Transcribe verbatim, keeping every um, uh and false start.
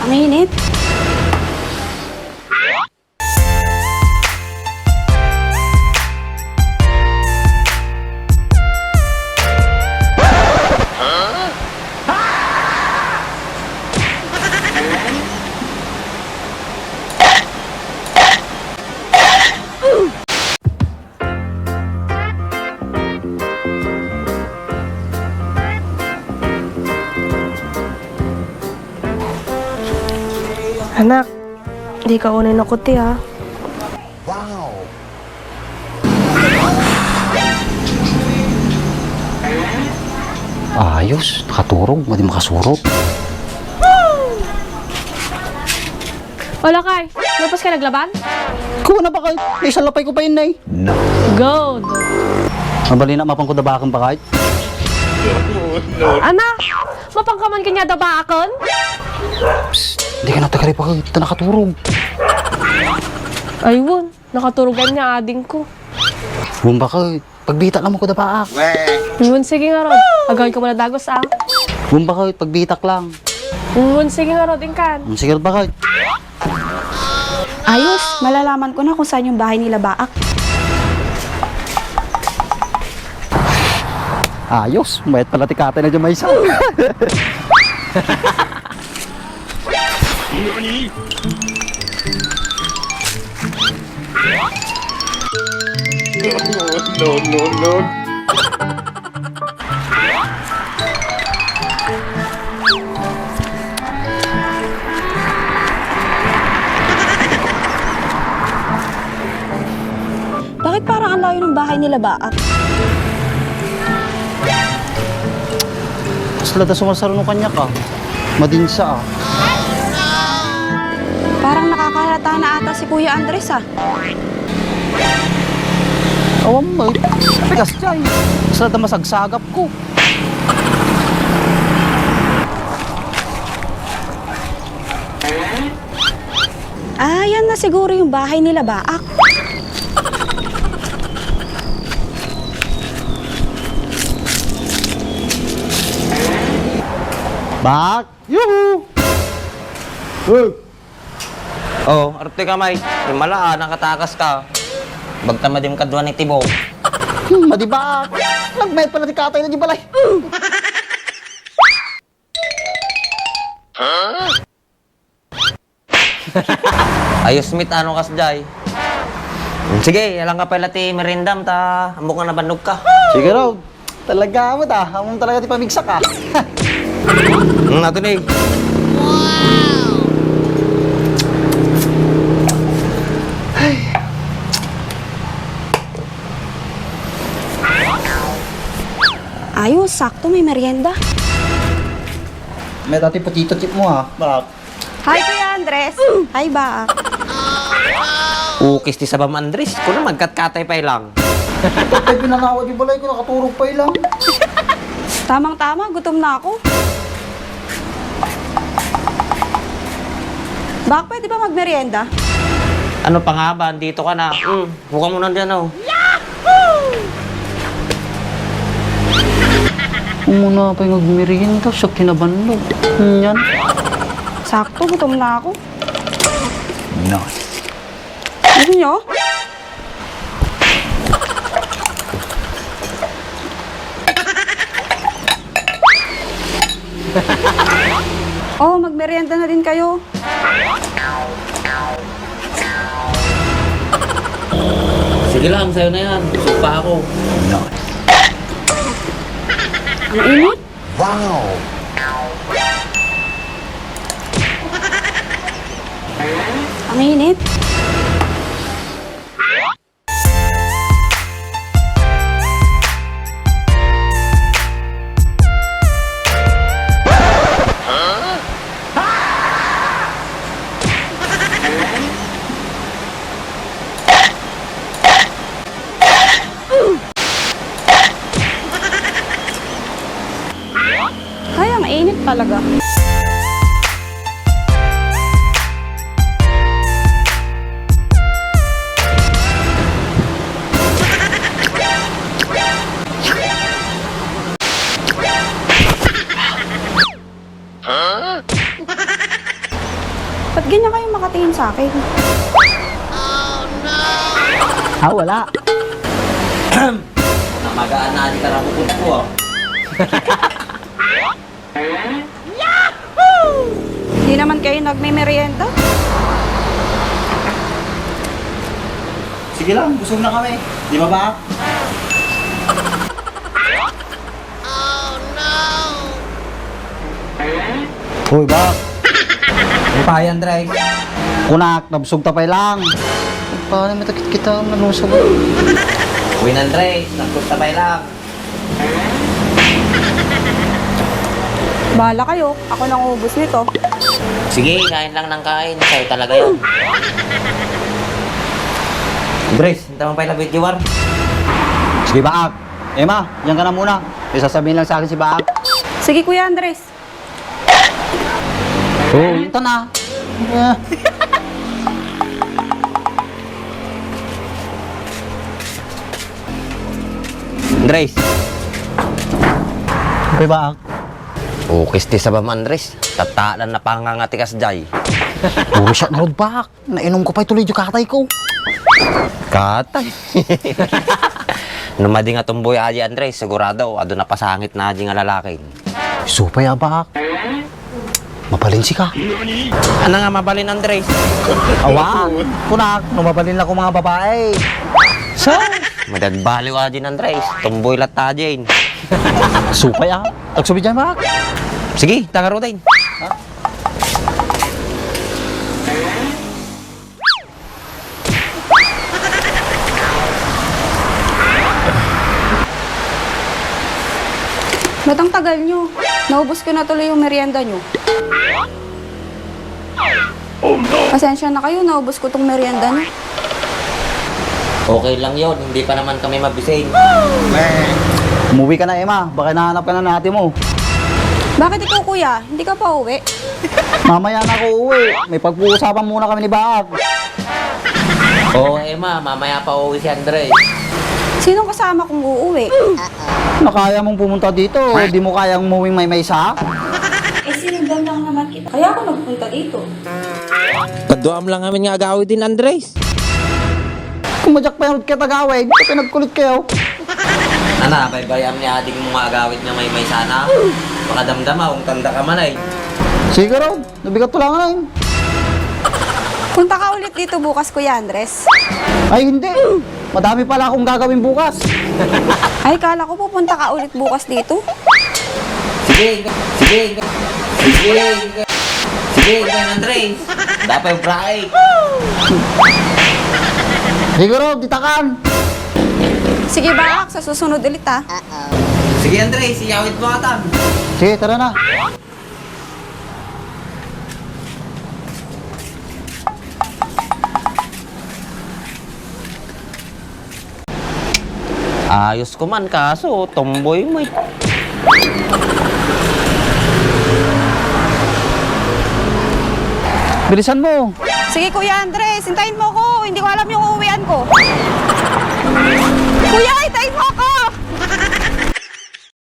Ang init. Anak, di ka unay nakuti, ah. Ayos, nakaturog, madi makasurot. Hoy, lakay, nalpas ka naglaban? Kuna, bakit? Naisalapay ko pa yun, nay. Good. Mabalin a, mapanko da baakon, bakit? Ana, mapanka man kaniada baakon? Psst, di ka natakari, bakit? Ta nakaturog. Ay, wen, nakaturog ania adingko. Wen, bakit? Pagbitak lang mo ko da baak. Wen, sige ngarud. Agawid ko man a dagus, ah. Wen, bakit? Pagbitak lang. Wen, sige ngarud, inkan. Wen, sige ngarud, bakit? Ayos, malalaman ko na kung saan yung bahay nila Baak. Ayos, mayat pala ti katay na dyan, maysa. No, no, no. Bakit parang ang layo ng bahay nila Baak? Kasla da sumarsaro no kaniak, ah. Madinsa, ah. Parang nakakalata na ata si Kuya Andres, ah. Awan mo, eh. Pikas dyan. Kasla da masagsagap ko. Ah, yan na siguro yung bahay nila Baak. Baak? Yuhu! Hey! Oh, arte ka, Mike. Yung mala, ah, nakatakas ka. Bagta madim kadwa ni Tibo. Hmm, madi Baak. Nagmayat pala ti katay na di balay. Ayos, mit, ano kas jay? Sige, alang ka pala ti merendam, ta amok nga nabannog ka. Sige raw. Talaga mo ta. Amom talaga ti pamigsa ka. Hmm, ato ni. Ayos, sakto, may merienda. May dati potato chip mo, ha? Bak. Hi, Kuya Andres. Hi, Baak. Ukis ti sabam, Andres. Kuna, magkatkatay pay lang. Ay, pinanawa di balay ko, nakaturog pay lang. Tamang-tama, gutom na ako. Baak, pwede ba magmerienda? Ano pa nga ba? Andito ka na. Mm. Huwag mo nandiyan, oh. Umuna pay nga agmerienda, siak ti nabannog. Yan. Sakto, gutom na ako. Nice. Gusto nyo? Oh, magmerienda na din kayo. Sige lang, sa'yo na yan. Busog pa ako. Ang init. Wow! Ang init. Ay, ang init talaga. Ba't ganyan kayo makatingin sa akin? Ah, wala. Namagaan na di ka nabukod ko, ah. Di naman kayo nagme-merienda? Sige lang, busog na kami. Di ba, ba? Hoy, Bak. Ano pa yan, Andres? Kunak, nabsog ta pay lang. Paano matakit kita, nanusog? Uy, Andres, nabsog ta pay lang. Bahala kayo, ako nang ubos nito. Sige, kain lang ng kain. Sa'yo talaga yan. Andres, hinta mo pa yung video, war. Sige, Bak. Emma, diyan ka na muna. May sasabihin lang sa akin si Bak. Sige, Kuya Andres. Oo, ito na. Ah. Andres. Okay, Bak? Ukis ti sabam, Andres. Tattaalan na pangangatikas jay. Puro siya narod, Bak. Nainom ko pay tuloy di katay ko. Katay. No madi nga tumboy adi, Andres, sigurado, adu na pasangit na adi nga lalaki. Supay, Abak. Mabalin sika. Ano nga mabalin, Andres? Awan. Kunak, no mabalin lang ko mga babae. So? Madagbaliw adi, Andres. Tumboy latta adi. Supay, ah. Tagsubid dyan, Bak. Sige, tangaruten. Ba't ang tagal nyo? Naubos ko na tuloy yung merienda nyo. Pasensya na kayo, naubos ko tong merienda nyo. Okay lang yon, hindi pa naman kami mabising. Umuwi ka na, Emma. Baka hinahanap ka na ng ate mo. Bakit ikaw, kuya? Hindi ka pa uwi? Mamaya na ako uwi. May pag-uusapan muna kami ni Baak. Oo, Emma, mamaya pa uwi si Andres. Sinong kasama kong uuwi? Na kaya mong pumunta dito, di mo kayang umuwing maymaysa? Eh, sinundan lang naman kita. Kaya ako nagpunta dito. Kaduam lang amin nga agawid din, Andres. Kung madyak pa yung ket agawid, ket nagkulit kayo. Ana, baybayam ni ading mo nga agawid nga maymaysa na. Makadamdama, kung tanda ka man ay. Siguro, nabigat ko lang, ay. Punta ka ulit dito bukas, Kuya Andres. Ay, hindi. Madami pala akong gagawin bukas. Ay, kala ko pupunta ka ulit bukas dito. Sige, sige, sige, sige, sige, Andres. Dapat yung brae. Siguro, ditakan. Sige, Baak, sa susunod ulit, ha. Sige, Andres, iyawid mo atan. Sige, tara na. Ayos ko man, kaso tomboy mo eh. Bilisan mo. Sige, Kuya Andres, hintayin mo ko. Hindi ko alam yung uuwian ko. Kuya, hintayin mo